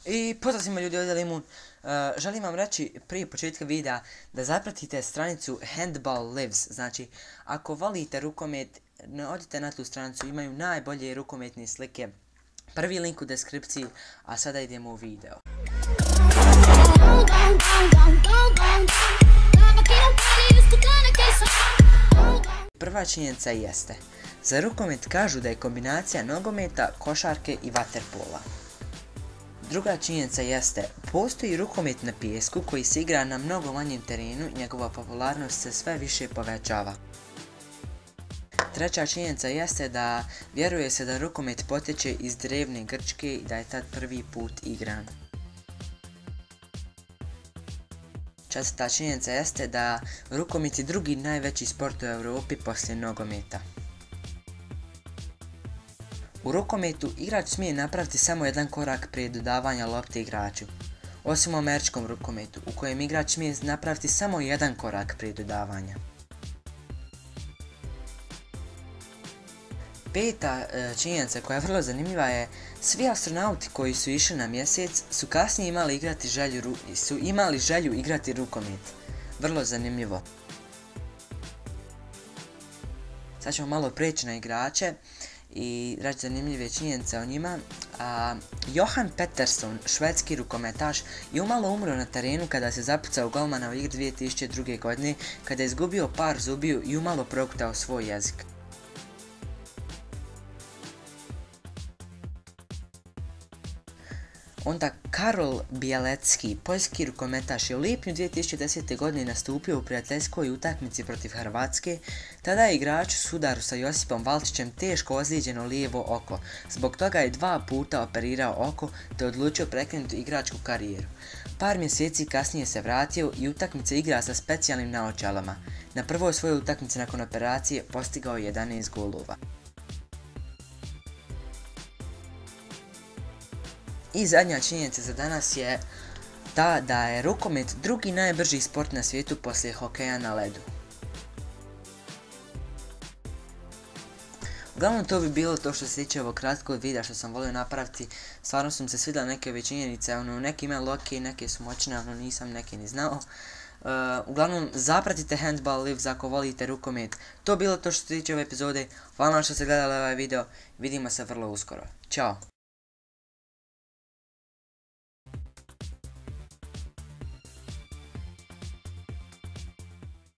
I pozdrav svima ljudi, ovdje je Limun. Želim vam reći prije početka videa da zapratite stranicu Handball Lives. Znači, ako volite rukomet, odite na tu stranicu, imaju najbolje rukometne slike. Prvi link u deskripciji, a sada idemo u video. Prva činjenica jeste, za rukomet kažu da je kombinacija nogometa, košarke i vaterpola. Druga činjenica jeste, postoji rukomet na pijesku koji se igra na mnogo manjem terenu i njegova popularnost se sve više povećava. Treća činjenica jeste da vjeruje se da rukomet potječe iz drevne Grčke i da je tad prvi put igran. Četvrta činjenica jeste da rukomet je drugi najveći sport u Europi poslije nogometa. U rukometu igrač smije napraviti samo jedan korak prije dodavanja lopte igraču, osim u američkom rukometu u kojem igrač smije napraviti samo jedan korak prije dodavanja. Peta činjenica koja je vrlo zanimljiva je, svi astronauti koji su išli na mjesec su kasnije imali želju igrati rukomet. Vrlo zanimljivo. Sad ćemo malo preći na igrače i reći zanimljive činjenice o njima. Johan Pettersson, švedski rukometaš, je umalo umro na terenu kada se zapucao golmana u igri 2002. godine, kada je izgubio par zubiju i umalo prokutao svoj jezik. Onda Karol Bielecki, poljski rukometaš, je u lipnju 2010. godine nastupio u prijateljskoj utakmici protiv Hrvatske. Tada je igrač u sudaru sa Josipom Valčićem teško ozlijeđeno lijevo oko. Zbog toga je 2 puta operirao oko te odlučio prekinuti igračku karijeru. Par mjeseci kasnije se vratio i utakmice igra sa specijalnim naočalama. Na prvoj svojoj utakmici nakon operacije postigao je 11 golova. I zadnja činjenica za danas je ta da je rukomet drugi najbrži sport na svijetu poslije hokeja na ledu. Uglavnom to bi bilo to što se tiče ovog kratkog videa što sam volio napraviti. Stvarno su mi se svidjela neke ove činjenice, neke imaju loke, neke su moćne, nisam neke ni znao. Uglavnom zapratite Handball Lives ako volite rukomet. To bilo to što se tiče ove epizode. Hvala vam što ste gledali ovaj video, vidimo se vrlo uskoro. Ćao!